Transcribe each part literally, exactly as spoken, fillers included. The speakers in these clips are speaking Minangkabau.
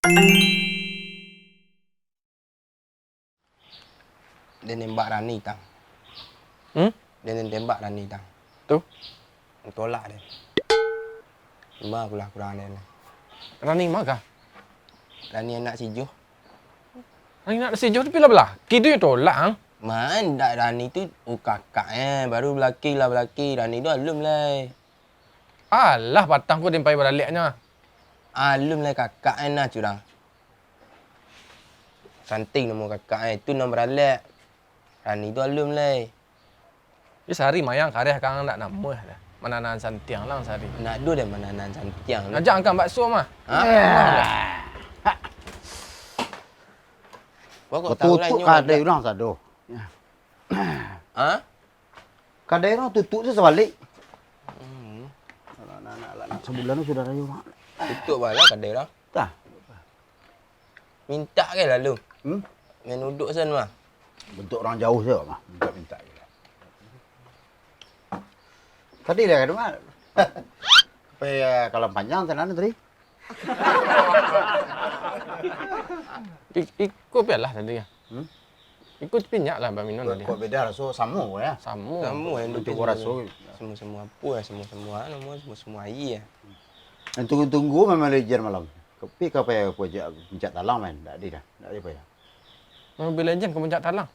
Den nembak Rani, Tang. Hmm? Den nembak Rani, Tang. Tu? Tolak den. Limo kulah kurang den. Rani ma kah? Rani anak si Joh. Rani anak si Joh tu pilo balaki tu yo tolak, ang? Ma, ndak, Rani tu, oh, kakak, eh, baru balaki lah balaki. Rani tu alun lai. Alah, patang ko den pai baraleknyo. Alun lai kakak, eh, nah, curang. Santing namo kakak, eh, tu nan baralek. Rani tu alun lai. Di sari mayang kareh kang ndak namuah dah. Mananahan santiang lah sari. Nak do dah mananahan santiang tu. Ngajak angkang bakso mah. Ha? Wah, kok tahu lah. Batutuk inyo kadai urang sado. Ha? Kadai urang tutuk tu sabalik. Hmm. Alah, nak, nak, nak, nak, sabulan tu sudah rayo, Mak. Tutuk balah kadai urang. Tah. Mintak ke lalu? Hmm? Main uduk sen mah. Bentuk orang jauh sajo mah, mintak-mintak je lah. Tadi dah kata mah. Apa ya, kalau panjang tenan tadi? Ik-, iko pialah tadi ya. Hmm? Iko pinyak lah baminum tadi. Kok beda raso samo ya? Samo. Samo yang duk cubo raso. Semua-semua apa ya? Semua-semua anu, semua-semua aia. Yang tunggu-tunggu memang legend malam. Tapi ka payah puncak, puncak talang main, ndak adi dah. Ndak adi payah. Main Mobile Legend ka puncak talang.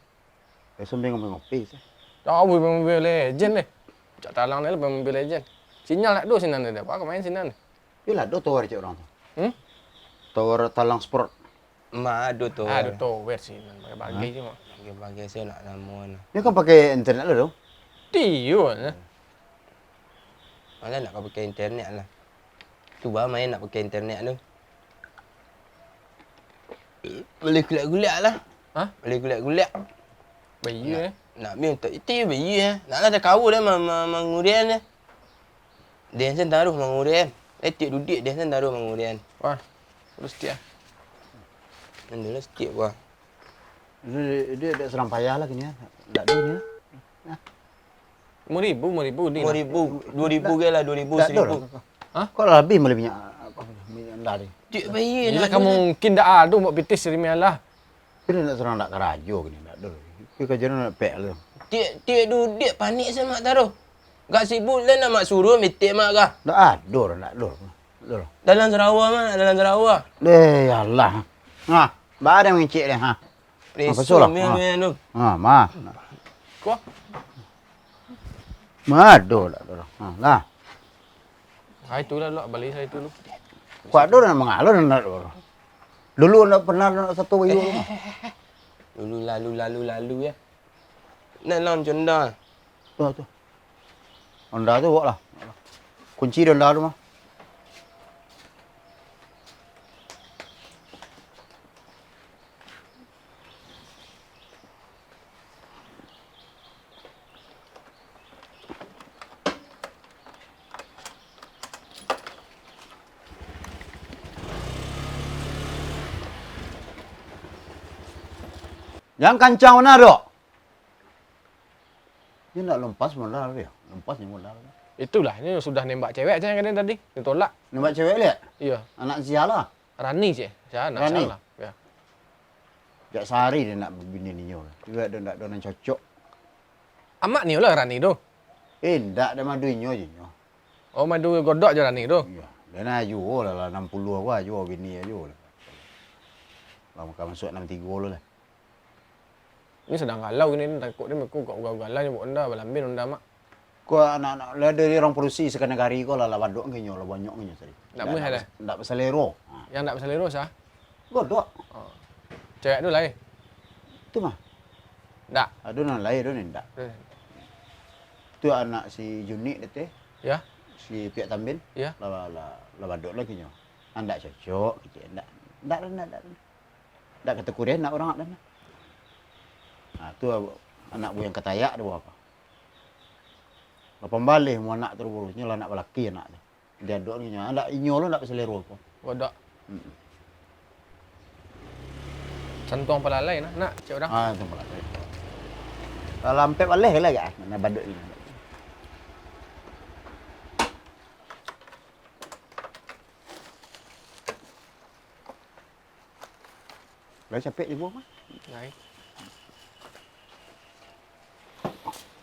Eh, sambil ngopi-ngopi tu. Tahu main Mobile Legend deh. Puncak talang deh lah main Mobile Legend. Sinyal ndak ado sinan deh. Apa ka main sinan deh? Yo lah, ado tower cek urang tu. Hmm? Tower Talang Sport. Ma, ado tower. Ado tower sinan. Bagai-bagai je, Mak. Bagai-bagai sajo nak namo tu. Dia kan pakai internet lah tu. Tiyo lah. Malah nak ka pakai internet lah. Tu bah main nak pakai internet tu. Boleh gulak-gulak lah. Hah? Boleh gulak-gulak. Bayia, eh? Nak, nak main untuk itu bayia, eh. Nak lah dah kawa dah ma-, ma-, mangurian, eh. Den sen taruh mangurian. Eh, tiap duduak den sen taruh mangurian. Wah, terus tiap. Ando lah setiap, wah. Ini dia, dia dak sadang payah lah kini, ah. Dak ado ni, ah. Nah. Limo ribu, limo ribu ni lah. Limo ribu, duo ribu ge lah, duo ribu, seribu. Hah? Kok lah habih maleh minyak, apa, minyak rendah ni? Cik, bayia. Iyolah, kamu mungkin dak ado buat pitih sirimi alah. Kini nak surang dak karajo kini, dak ado. Kini karajo nak pek lah. Tiek, tiek duduak panik se mak taruh. Gak sibuk lah nak mak suruh mitik mak kah? Dak ado, dak ado. Dak ado. Dalam Sarawak mak, dalam Sarawak. Deh, ya Allah. Nah, ba ado mangecek deh, ha. Apa salah? Ha. Ha, mah. Kuah. Mado lah tu. Ha, lah. Ha, itulah dulu, bali saya itu dulu. Kuat tu nak mangalah nak tu. Dulu nak pernah nak satu bayu tu. Dulu lalu, lalu, lalu ya. Nak lawan Honda. Tu, tu. Honda tu bawa lah. Kunci di Honda tu mah. Jan kancang bana, Dok. Nyo ndak lumpas modal, yo. Lumpas nyo modal. Itulah, nyo sudah nembak cewek aja yang kena tadi, ditolak. Nembak cewek liak? Iyo. Anak sia lah. Rani, cek. Sia anak Rani. Sia lah. Yo. Jak sahari den ndak babini ninyo. Ibarat den ndak ado nan cocok. Amak nio lah Rani tu. Eh, ndak, den madu inyo je nyo. Oh, madu godok je Rani tu. Iyo. Den ajo lah, lah anam puluah ko ajo bini ajo lah. Lah ka masuak anam tigo lo lah. Ini sadang galau kini, takuik den beko kok ugal-ugalan nyo buek Honda, balambin Honda mak. Ko anak-anak, lah dari urang padusi sakanagari ko lah, lah badok nginyo, lah banyak nginyo tadi. Ndak muih lah. Ndak basalero. Ha. Yang ndak basalero sia? Godok. Oh. Cewek tu lai? Tu mah. Ndak. Ado nan lai, ado nan ndak. Hmm. Tu anak si Junik tadi. Yo. Si Piak Tambin. Yo. Lah, lah, lah, lah badok lah nginyo. Ah, ndak cocok, kecek. Ndak, ndak, ndak, ndak. Dak kato kudiah nak urang dak nah. Ha, tu anak buyuang katayak tu apo. Lah pambaleh mu anak tu, nyo lah nak balaki anak tu. Diadok nyo, ndak inyo lo ndak basalero ko. Godok. Mm-mm. Santuang palalai nah, nak cek urang. Ah, santuang palalai. Lah lampek baleh lah gak, nak badok ni. Lai capek tibo mah. Lai.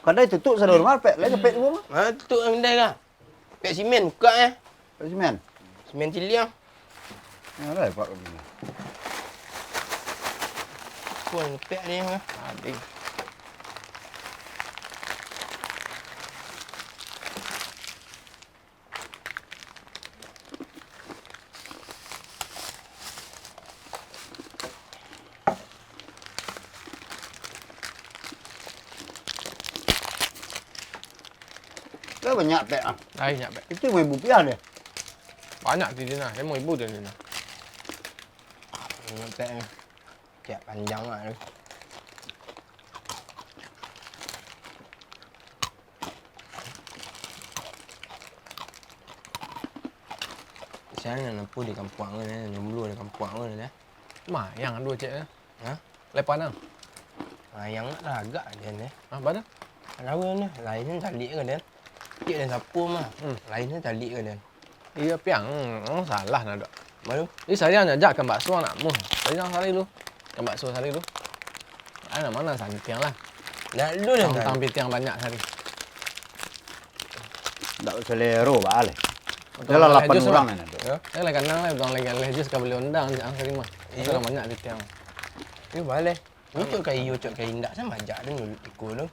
Kadai tutup sadonyo mah, Pek. Lai capek tibo mah. Ha, tutup nan kadai lah. Pek simen, bukak, eh. Pek simen? Simen ciliang. Nah, dah, Pak, begini. Pun pek ni, ha. Habis. Lah banyak pek ah. Ai, banyak pek. Itu limo ribu rupiah deh. Banyak tu dia nah, limo ribu tu dia nah. Banyak pek ni. Cak panjang lah tu. Siang nan nampu di kampuang ko, nan jomblo di kampuang ko, dah. Mayang ado cek, eh. Ha? Lepan ah. Mayang nak lagak den, eh. Ah, bana? Lawa ni, lain calik ka den. Cek den sapo mah. Hmm. Lain calik ka den. Iyo, piang. Hmm, salah nak dok. Baru? Ih, sayang aja kan bakso nak muh. Sayang sari lu. Kan bakso sari lu. Ana mana santiang lah. Nak lu dah. Tang-tang pitiang banyak sari. Ndak selero ba leh. Dah lah lapan urang kan tu. Yo. Kan lah kanang lah, urang lagi leh jus ka bali ondang, jangan sari mah. Iyo. Urang banyak pitiang. Iyo, baleh. Ucok ka iyo, ucok ka indak, sa majak den dulu iko tu.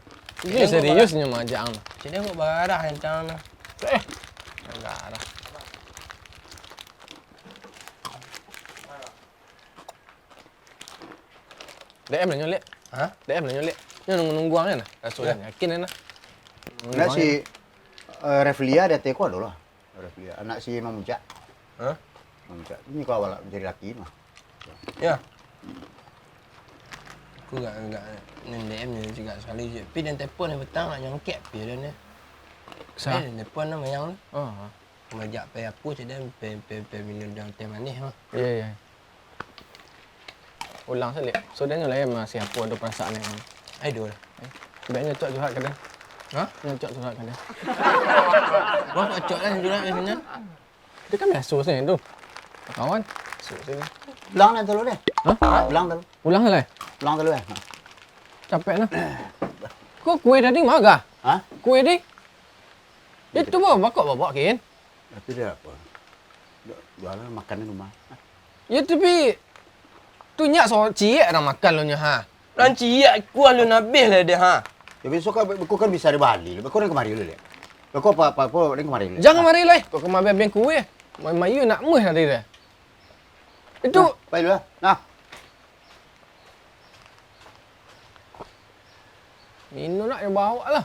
Iyo, serius nyo majak ang. Cik den kok barah tantang tu. Eh, barah. D M lah nyo, Lek. Ha? D M lah nyo, Lek. Nyo nunggu-nunggu ang kan? Raso kan, yakin kan? Ndak si, eh, Reflia di ateh ko ado lah. Reflia, anak si Mang Muncak. Hah? Mang Muncak. Ini kau awak jadi laki mah. Ya. Aku gak, gak, nan D M ni juga sekali je. Pi dan telepon ni petang nak nyangkek pi dan ni. Sa? Eh, dan telepon nama yang tu. Oh. Majak pai aku cak dan pai, pai, pai minum dan teh manih mah. Iya, iya. Ulang salik. So, den nyo lah, eh, masih apo ado perasaan ni. Ai, duh. Eh, baiknyo cok curhat ka den. Hah? Nyo cok curhat ka den. Wah, cok lah curhat ka den. Dia kan biasa sih tu. Kawan. Biasa sih. Ulang lah dulu deh. Hah? Ulang dulu. Ulang lah. Ulang dulu eh. Capek nah. Kok kue tadi magah? Hah? Kue di? Itu bawa bakok bawa kin. Tapi dia apa? Jualan makan di rumah. Ya, tapi tu nyak so ciek dah makan lo nyo, ha. Nan ciek kuah lo nabih lah dia, ha. Ya, besok kan, beko kan bisa dibali. Beko nan kemari lo, Lek. Beko apa, apa, apa, nan kemari lo. Jangan mari lai. Kok kemari abih kue. Mayu nak muih nanti deh. Itu. Nah, pai dulu lah. Nah. Minum nak yang bawa lah.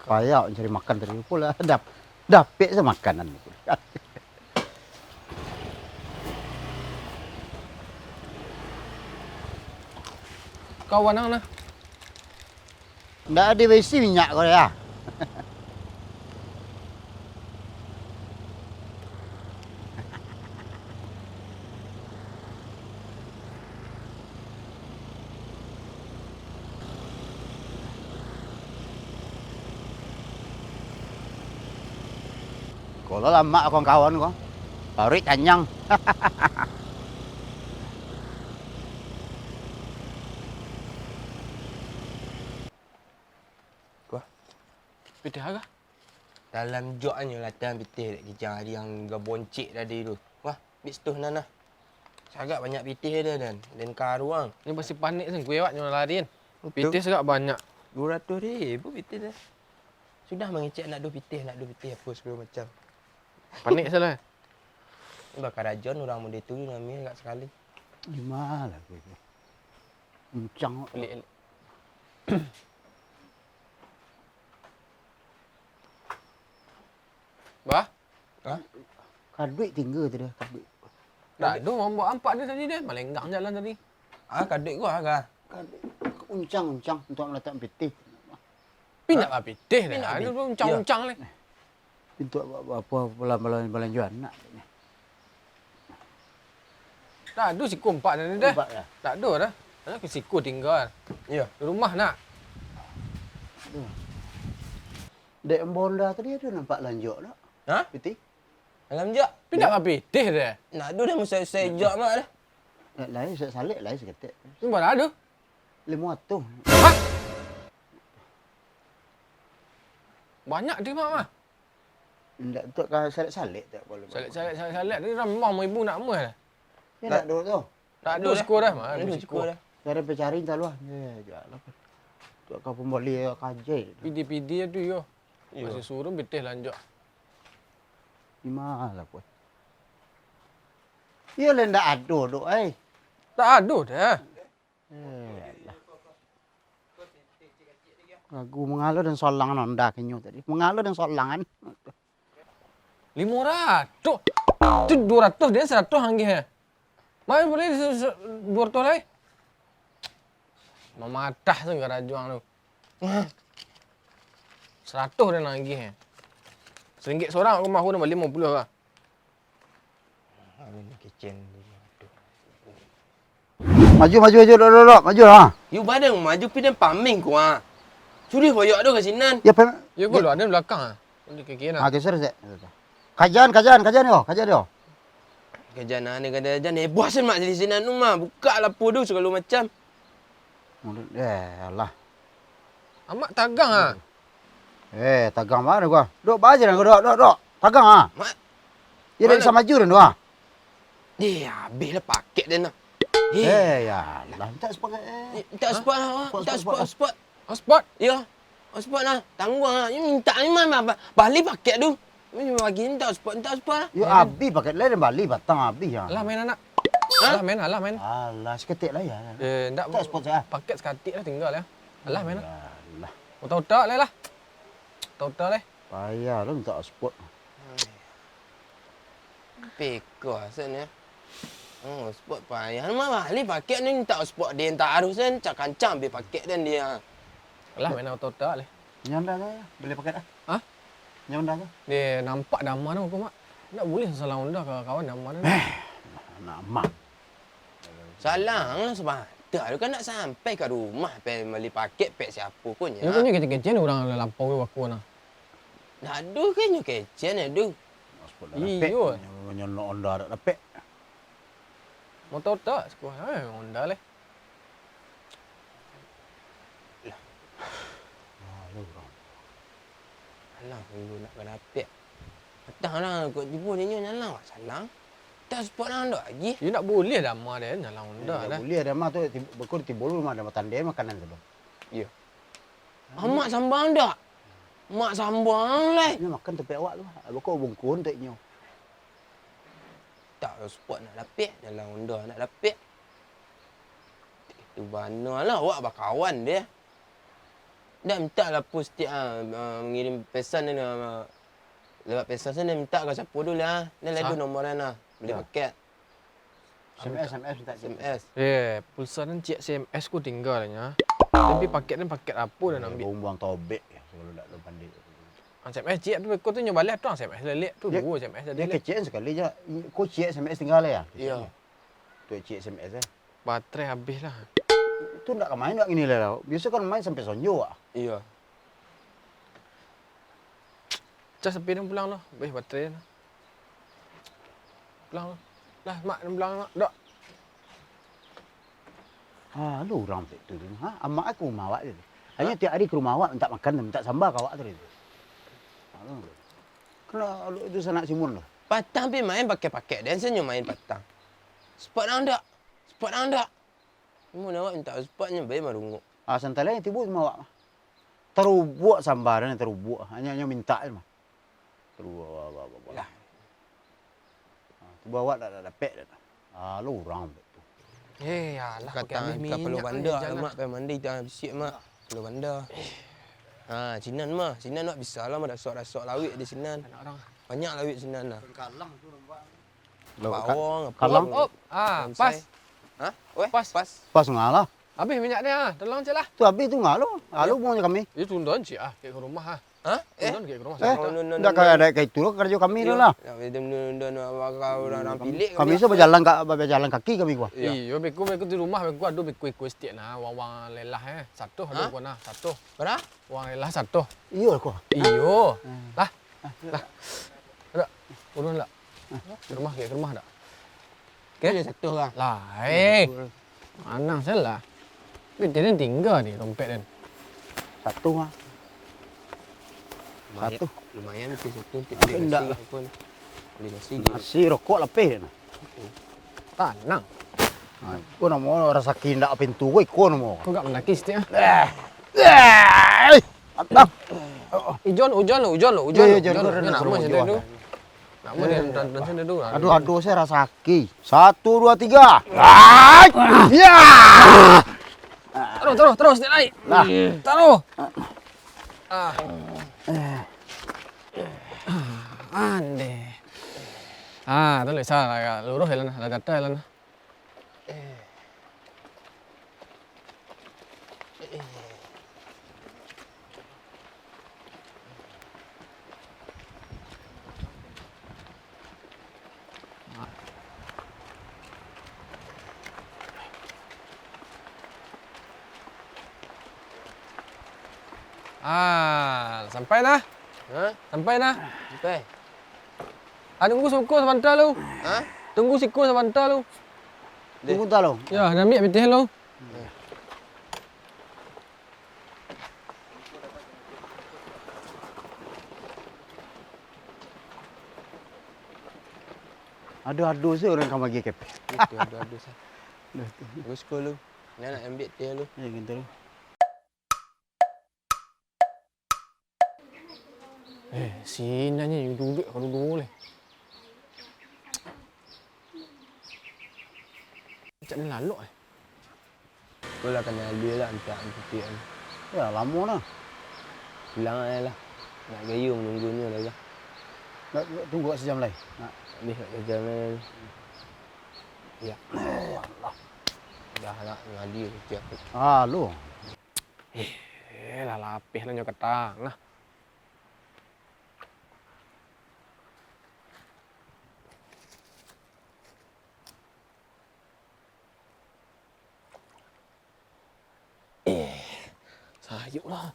Payah cari makan tadi pula. Dap-, dapek sa makanan. Kawan ang nah. Ndak ado baisi minyak ko yo. Ko lah lamak kawan-kawan ko. Paruik kanyang. Wah. Pitih agak. Dalam jok nyo latihan pitih dek kijang ari yang gaboncik tadi tu. Wah, bik setuh nan nah. Sagak banyak pitih dah, Dan. Dan karuang. Ni pasti panik sen, kuewak nyo larian. Betul. Pitih sagak banyak. Duo ratuih ribu pitih dah. Sudah mangecek nak duo pitih, nak duo pitih, apo sagalo macam. Panik salah. Ni bakarajo urang mudo tu, namiah agak sakali. Di ma lah tu? Uncang. Pelik, pelik. Bah? Hah? Kaduik tingga tu dah, kaduik. Dah, tu mambaok ampak dia tadi dah, malenggang jalan tadi. Ah, kaduik gua agak. Kaduik. Uncang, uncang untuk meletak pitih. Pindah lah pitih dah. Pindah pitih. Ada tu uncang-uncang ni. Pintu apa, apa, apa, balan-, balan-, balanjo anak. Tak ado siko empat tadi dah. Empat dah. Tak ado dah. Anak ke siko tinggal. Iya. Di rumah nak. Aduh. Dek Honda tadi ado nampak lanjok tak? Hah? Piti? Alam jak. Pindah ka pitih deh. Nak ado dah musai-usai jak mak dah. Nak lai, sa-, salek lai saketek. Ni bara ado? Limo ratuih. Hah? Banyak deh mak mah. Indak, tu ka salek-salek tak kalau. Salek-salek, salek-salek. Tadi ramah mau ibu nak mah dah. Ya, nak duduk tu. Tak ado siko dah, mah. Ado siko dah. Cari pencari entah luah. Ya, ya, lah. Tu ka pambali ka ajai. Pidi-pidi tu yo. Iyo. Masih suruh beteh lanjak. Di ma lah, Puan? Iyo lah, ndak ado, Dok, ai. Tak ado dah. Eh, lah. Lagu mangalo dan solangan onda kinyo tadi. Mangalo dan solangan. Limo ratuih. Tu duo ratuih, dia saratuih anggih, eh. Mano buliah se-, se-, duo ratuih lai? Mamatah tu karajo ang tu. Saratuih dia nagih, eh. Saringgit sorang aku mah, aku nambah limo puluah lah. Amin kicin. Maju, maju, maju, dok, dok, dok, maju lah. Yu, badan maju, pidin paming ku, ah. Sudah boyok tu ka sinan. Ya, pem- Yo, gua lu ada belakang, ah. Udah ke kiri, ah, nah. Geser, Zek. Kajan, kajan, kajan yo, kajan yo. Kajan, ah, ni kajan, kajan. Eh, bosan mak di sinan tu mah. Buka lapo tu segala macam. Eh, alah. Amak tagang, ah. Eh, tagang mano gua? Dok, baja lah, dok, dok, dok. Tagang, ah. Mak. Ya, dak bisa maju dah tu, ah. Deh, habis lah paket dia nah. Eh, ya lah, minta spot, eh. Minta spot lah, spot, minta spot, spot, spot. Hotspot? Iyo. Hotspot lah. Tangguang lah. Ini minta ni mah, ba-, ba-, bali paket tu. Ini bagi minta hotspot, minta hotspot lah. Yo, habis paket lain, bali batang habis ya. Alah main anak. Hah? Alah main, alah main. Alah, saketek lah ya. Eh, ndak. Minta hotspot saya. Paket sakatik lah tinggal ya. Alah main lah. Alah. Utak-utak lah lah. Utak-utak lah. Payah lah minta hotspot. Peko asen ya. Oh, hotspot payah. Mah bali paket ni, minta hotspot dia, minta arus kan, cak kancang be paket dan dia. Alah, main otak-otak leh. Nyo ndak tu, beli paket ah? Hah? Nyo ndak tu? Dia nampak dama tu aku, Mak. Ndak boleh salah onda ka kawan dama tu. Eh, nak amak. Salah lah sabanta tu kan nak sampai ka rumah, pe bali paket, pek siapo ko nyo. Yo, kan nyo kecek-kecek urang lampau tu aku nah. Ndak ado kan nyo kecek nyo tu. Hotspot dak dapek, iyo. Nyo, nyo nak onda dak dapek. Motor tak sekuah, eh, onda leh. Lah. Malu urang. Alah, minggu nak ka dapek. Patang lah, kok tibo dinyo nyalang, wak salang. Tak spot lah, ndak lagi. Yo, ndak boleh dama deh, nyalang onda dah. Ndak boleh dama tu, tibo, beko tibo lu mah, dama tandai makanan tu. Iyo. Amak sambang ndak? Mak sambang leh. Nyo makan tampek awak tu. Beko bungkuh tampek nyo. Tak spot nak dapek, dalam onda nak dapek. Tu bana lah awak bakawan deh. Dah minta lah post tiap, ah, ah, mangirim pesan ni, ah, lewat pesan ni minta ka siapo dulu lah. Ni lah tu nomor ni lah. Bali paket. S M S, S M S minta S M S. Eh, pulsa nan ciek S M S ku tinggalnyo. Tapi paket nan paket apo dah ambiak? Buang-buang tobek, kalau dak lo pandai. S M S ciek tu, beko tu nyo baleh tu S M S lelek tu, duo S M S tadi. Dia kecek sakali je. Ko ciek S M S tinggal ya? Iyo. Tu ciek S M S eh. Baterai habis lah. Tu ndak ka main ndak kini lah. Biaso kan main sampai sonjo ah. Iyo. Cas H P ni pulang tu, habis baterai tu. Pulang tu. Lah, Mak, pulang, Mak. Dok. Ah, lu urang tu, tu, tu. Ha, amak aku rumah awak tu. Hanya tiap hari ka rumah awak minta makan, minta samba ka awak tu. Aduh. Kena lu tu sanak Simun tu. Patang pi main pakai-pakai, dan sanyo main patang. Spot ndak? Spot ndak? Mun awak minta spot nyo bae marungok. Ah, santai lah, tibo rumah awak mah. Tarubuak samba dan tarubuak. Hanyo, hanyo minta je mah. Tarubuak, buak, buak, buak, buak. Lah. Ah, tibo awak dak, dak dapek dah. Ah, lu urang tu. Eh, alah, pakai habis minyak. Kapalo banda lah, Mak, pakai mandi tu, ah, bisiak, Mak. Kapalo banda. Ha, sinan mah. Sinan awak bisa lah, mah, rasok-rasok lawik di sinan. Banyak lawik sinan lah. Bawang, apo. Kalang. Op, op. Ah, pas. Ha? Weh, pas. Pas. Pas ngalah. Habis minyak ni, ah. Tolong cek lah. Tu habis tu ngalah. Lalu mau kami. Itu tunda cek ah, ke rumah ah. Ha? Eh? Tunda ke rumah. Eh, ndak ka, ndak ka itu lo karajo kami tu lah. Ndak, nunda, nunda, nunda, urang, urang pilek kami. Kami so bajalan ka, bajalan kaki kami gua. Iyo, beko, beko di rumah, beko ado beko iko setiak nah, wang-wang lelah eh. Satu ado ko nah, satu. Bara? Wang lelah satu. Iyo ko. Iyo. Lah. Lah. Ado. Urun lah. Ka rumah, ka rumah dak? Oke? Iyo, satu lah. Lah, eh. Manang salah. Duit den tingga di dompet den. Satu lah. Lumayan, satu. Lumayan tu satu untuk beli nasi lah. Beli nasi. Nasi, rokok lapeh den. Tanang. Ha, ko namo rasaki indak pintu ko, iko namo. Ko agak mandaki saketek ah. Eh. Eh. Atang. Ujon, ujon lo, ujon lo, ujon lo, ujon lo. Yo, yo, ujon lo, ujon lo. Nak mah satu tu. Nak mah dia nonton satu tu. Aduh, aduh, saya rasaki. Satu, dua, tiga. Ai! Ya! Taruh, taruh, taruh, saketek lai. Nah. Taruh. Ah. Andeh. Ah, tu lah, sa-, lah, luruih lah, lah gata lah. Ah, sampai nah. Ha? Sampai nah. Sampai. Ah, tunggu siko sabanta lu. Ha? Tunggu siko sabanta lu. Tunggu ta lu. Yo, den ambiak pitih lu. Ado-ado se urang ka magiah kepeng. Itu ado-ado se. Dah tu. Tunggu siko lu. Ni nak ambiak pitih lu. Yo, gitu lu. Eh, sinan nyo duduak ka duo lai. Cak malalok eh. Ko lah kanai alua lah, antak antutuik kan. Yo, lamo nah. Pulang ai lah. Nak gayuang nunggunyo lai lah. Nak, nak tunggu sijam lai. Nak. Habis nak sijam lai. Yo. Dah nak ngali kecek. Ah, lu. Eh, lah lapeh lah nyo ka tangah. Eh, sayok lah.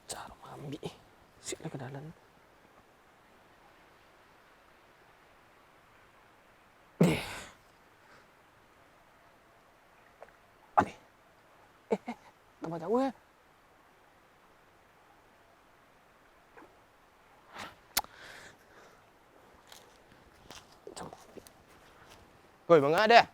Caro maambiak. Sik lah ka dalam. Eh. Alih. Eh, eh, tambah jauah eh. Koi, manga deh?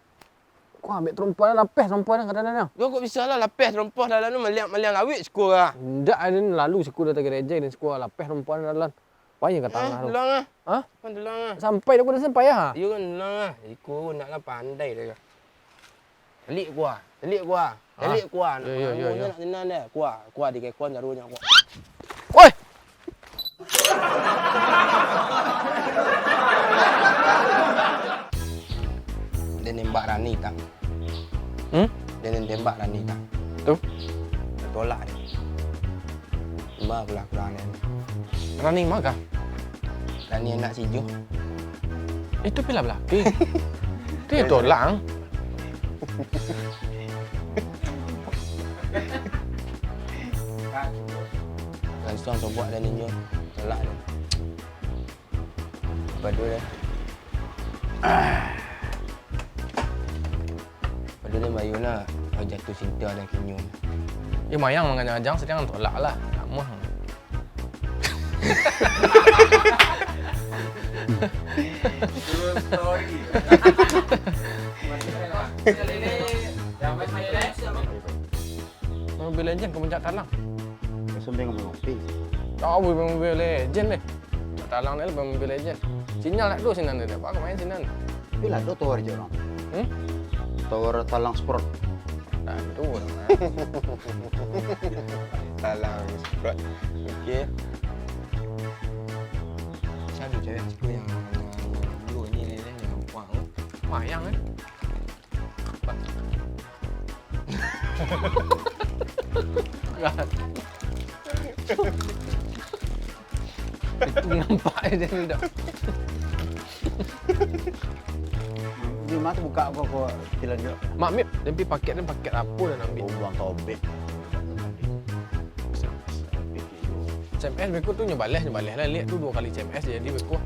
Ko ambiak tarompa lah, lapeh tarompa lah, ka dalam lah. Yo, kok bisa lah lapeh tarompa dalam tu, maliang, maliang lawik siko lah. Indak, den lalu siko dari gereja, den siko lapeh tarompa dalam. Payah ka tangah tu. Dulang ah. Ha? Kan dulang ah. Sampai dah, ko dah sampai ah. Iyo kan dulang ah. Iko nak lah pandai dah. Telik kuah, telik kuah, telik kuah. Yo, yo, yo, yo. Nak tenang deh. Kuah, kuah di kekon taruh nyo kuah. Woi! Dia nembak Rani tak? Hmm? Dia nembak Rani tak? Tu? Tolak dia. Cuma aku lah kurang dia. Rani mah kah? Rani anak si Jo. Itu pila belaki. Itu ya tolak ang. Langsung sobok dan inyo tolak dia. Apa tu dia? Apa tu dia Mayuna? Oh, jatuh cinta dan kinyun. Ya, mayang mangajang-ajang, sedang tolak lah. Lama. True story. Main Mobile Legend ka Puncak Talang. Sambil ngopi-ngopi. Tahu main Mobile Legend deh. Puncak Talang ni lah main Mobile Legend. Sinyal nak dulu sinan deh. Apa kau main sinan? Tapi lah ada tower je orang. Hmm? Tower Talang Sprot. Aduh. Talang Sprot. Okey. Selalu cewek ciko yang, yang, yang dulu ni, ni, ni, yang puang tu. Mayang eh. Itu nampak je dia ni dah. Di rumah tu buka apa-apa pilihan juga. Mak Mip, tapi paket ni paket apa dah nak ambil? Oh, buang tobek. S M S beko tu nyo baleh, nyo baleh lah. Lihat tu dua kali S M S jadi beko.